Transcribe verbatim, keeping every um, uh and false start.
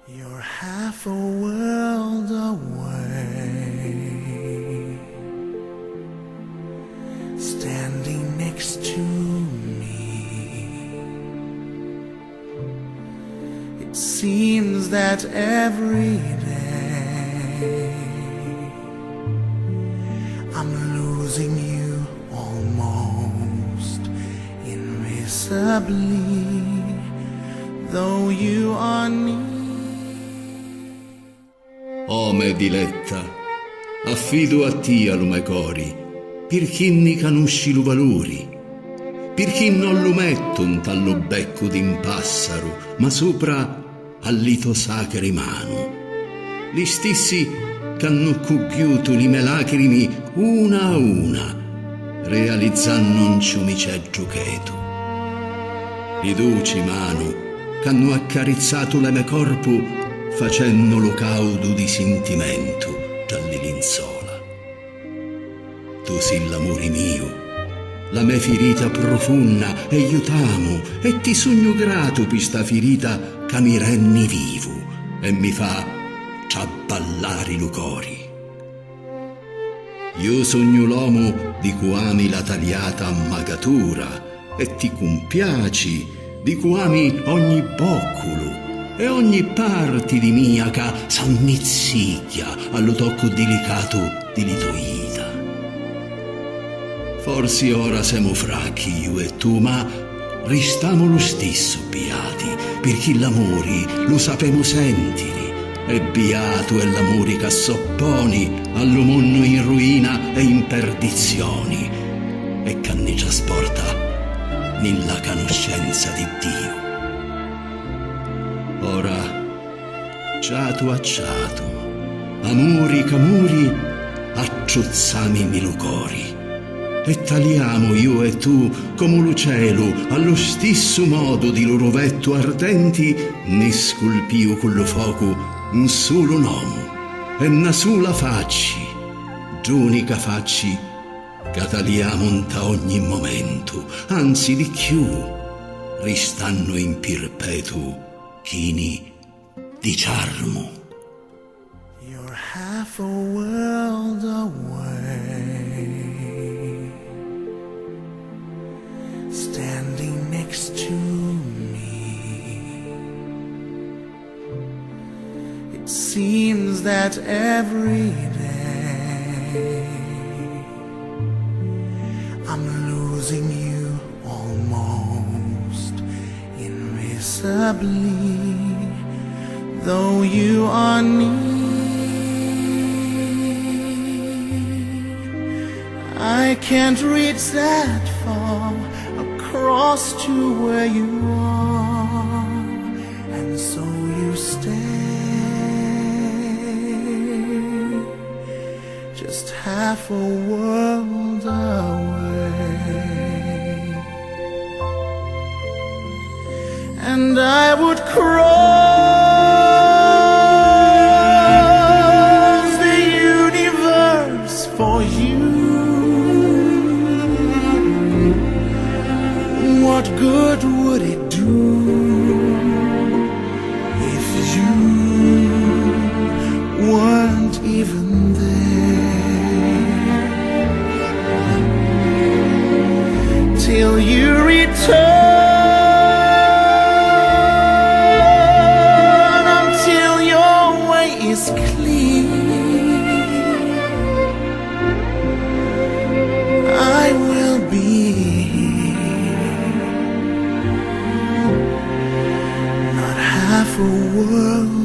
You're half a world away, standing next to me. It seems that every day I'm losing you almost invisibly, though you are near. O me diletta, affidu a tia lu me cori, pirchì nni canusci lu valuri, pirchì non lu mettu nta lu beccu di 'n passaru, ma supra a li to sacri manu, li stissi c'hannu cugghiutu li me lacrimi una a una, realizzannu 'n ciumiceddu chetu. Li duci manu c'hannu accarizzatu le me corpu, facennu lu caudu di sintimentu tra li linzola. Tu si l'amuri miu, la me firita prufunna, e ju t'amu, e ti sugnu gratu pi sta firita ca mi renni vivu e mi fa trabballari lu cori. Ju sugnu l'omu di cu ami la taliata ammagatura, e ti cumpiaci, di cu ami ogni bocculu e ogni parti di mia ca s'ammizzigghia a lu toccu dilicatu di li to jita. Forsi ora semu fracchi ju e tu, ma ristamu lu stissu biati, pirchì l'amuri lu sapemu sentiri, e biatu è l'amuri ca s'opponi a lu munnu in ruina e in perdizioni, e ca nni trasporta nni la canuscenza di Diu. Ora, ciatu a ciatu, amuri c'amuri, attruzzami nni lu cori, e taliamu ju e tu comu lu celu, a lu stissu modu di lu ruvettu ardenti nni sculpiu cu lu focu un sulu nomu e na sula facci, dd'unica facci ca taliamu nta ogni momentu, anzi di cchiù, ristannu in pirpetu chini di ciarmu. You're half a world away, standing next to me. It seems that every day I'm losing you almost invisibly, though you are near. I can't reach that far across to where you are, and so you stay just half a world away. And I would cross the universe for you. What good would it do if you weren't even there? Till you return, until your way is clear, I will be here, not half a world